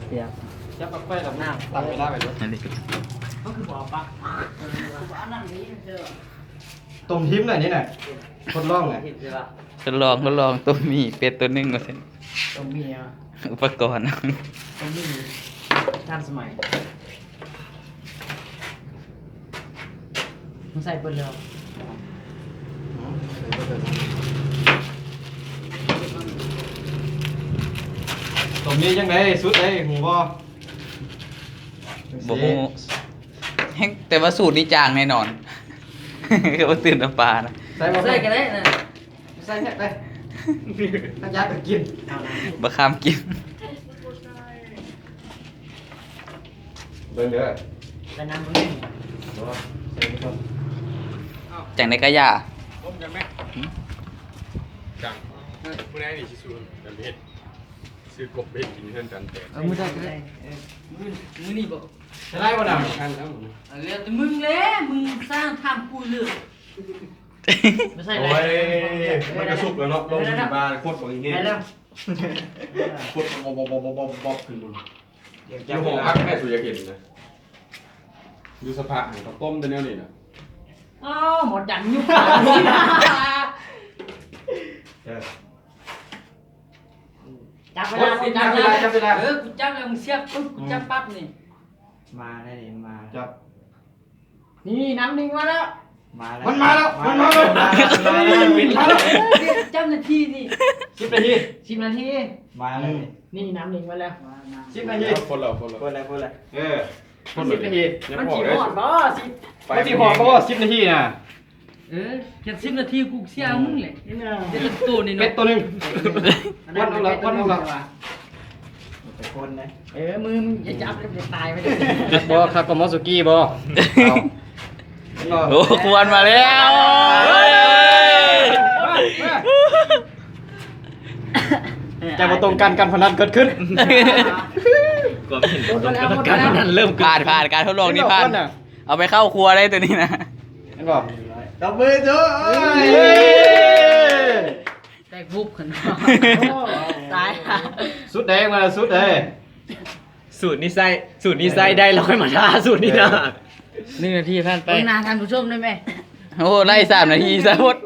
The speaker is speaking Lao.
ສຽບ ຈັບປລັກໄຟແລ້ວ ນ້ຳ ຕັ້ງເວລາໄວ້ໂລດ ອັນນີ້ກໍ ເຂົາຄືບໍ່ເອົາປລັກ ເອີ ອັນນັ້ນນີ້ເດີ ຕົ້ມຖິ້ມໜ້ອຍນີ້ນະ ທົດລອງນະ ທົດລອງ ທົດລອງ ຕົ້ມໝີ່ເປັດໂຕໜຶ່ງວ່າຊັ້ນ ຕົ້ມໝີ່ ອຸປະກອນ ຕົ້ມໝີ່ທັນສະໄໝ. ມັນໃສ່ເບິດແລ້ວ ອືມ ໃສ່ເບິດເລີຍ ຕົ້ມນີ້ຈັ່ງໃດ ສູດໃດ ຮູ້ບໍ່? ບໍ່ຮູ້ ແຮງ ແຕ່ວ່າສູດນີ້ຈາງແນ່ນອນ ຄືວ່າຕື່ມນ້ຳປານະ ໃສ່ບໍ່? ໃສ່ກໍໄດ້ນະ ໃສ່ແຮກໄປ ຖ້າຢາກກໍກິນ ບໍ່ຄາມກິນ. ເບິ່ງເດີ ໄປນຳເບິ່ງ ບໍ່ ໃສ່ໄປກ່ອນ ຈັ່ງໃດກະຢ່າ ລົມກັນແມະ ຫືມ ຈັ່ງ ເອີ ມື້ໃດນີ້ຊິສູ່ກັນເຮັດ ຊື້ກົບເຮັດກິນເຮືອນກັນແຕ່ ເອີ ມື້ໃດກໍໄດ້ ເອີ ມື້ ມື້ນີ້ບໍ່ ຈະໄດ້ບໍ່ນະ ເອົາແລ້ວແຕ່ມຶງແຫຼະ ມຶງສ້າງຖາມກູເລີຍ ບໍ່ໃສ່ ໂອ້ຍ ມັນກະສຸກແລ້ວເນາະ ລົມມາຄົດບໍ່ເຫັນ ໄດ້ແລ້ວ ຄົດບໍ່ ບໍ່ ບໍ່ ບໍ່ ບໍ່ຂຶ້ນ ຢູ່ຫໍພັກແມ່ສູຢາກເຫັນນະ ຢູ່ສະພາຫັ້ນເຂົາຕົ້ມແຕ່ແນວນີ້ນະ ອ້າວ ໝົດຈັງຢູ່ ເອີ ຈັບເວລາ ຈັບເວລາ ຈັບເວລາ ເອີ ກູຈັບແລ້ວ ມຶງສຽບປຶບ ກູຈັບປັບນີ້ ມາໄດ້ນີ້ ມາ ຈັບ ນີ້ ນ້ຳໜຶ່ງມາແລ້ວ ມາແລ້ວ ມັນມາແລ້ວ ມັນມາແລ້ວ ມາແລ້ວ ມາແລ້ວ ເອີ ຈັບນາທີນີ້ ສິບນາທີ ສິບນາທີ ມາແລ້ວນີ້ ນີ້ ນ້ຳໜຶ່ງມາແລ້ວ ມາ ມາ ສິບນາທີ ຄົນລະ ຄົນລະ ຄົນລະ ຄົນລະ ເອີ ສິບນາທີ ມັນຊິຮອດບໍ່ ມັນຊິຮອດບໍ່ ສິບນາທີນະ ເອີ ແຄ່ສິບນາທີ ກູເສຍເອົາມຶງແຫຼະ ເປັດໂຕນີ້ເນາະ ເປັດໂຕໜຶ່ງ ຄວັນອອກແລ້ວ ຄວັນອອກແລ້ວ ໄປຄົນນະ ເອີ ມື ມຶງຢ່າຈັບເລີຍ ມັນຈະຕາຍໄປເດີ ບໍ່ ຄັກກວ່າໝໍສຸກີ້ບໍ່ ເອົາ ໂອ້ ຄວັນມາແລ້ວ ໃຈບໍ່ຕົງກັນ ການພະນັນເກີດຂຶ້ນ ຄວາມເຫັນບໍ່ຕົງກັນ ການພະນັນເລີ່ມເກີດຂຶ້ນ ຜ່ານ ຜ່ານ ການທົດລອງນີ້ຜ່ານ ເອົາໄປເຂົ້າຄົວໄດ້ໂຕນີ້ນະ ເຫັນບໍ່ ຕົບມືໂຕ ເອີ ແຕກວຸບຂຶ້ນ ຕາຍ ສຸດແດງມາ ສຸດເດ້ ສູດນີ້ໃຊ້ ສູດນີ້ໃຊ້ໄດ້ ແລ້ວຄ່ອຍມາທາສູດນີ້ນະ ເອີ ໜຶ່ງນາທີຜ່ານໄປ ເບິ່ງໜ້າທ່ານຜູ້ຊົມໄດ້ແມ ໂອ້ ໄລ່ສາມນາທີຊະ ໂພດ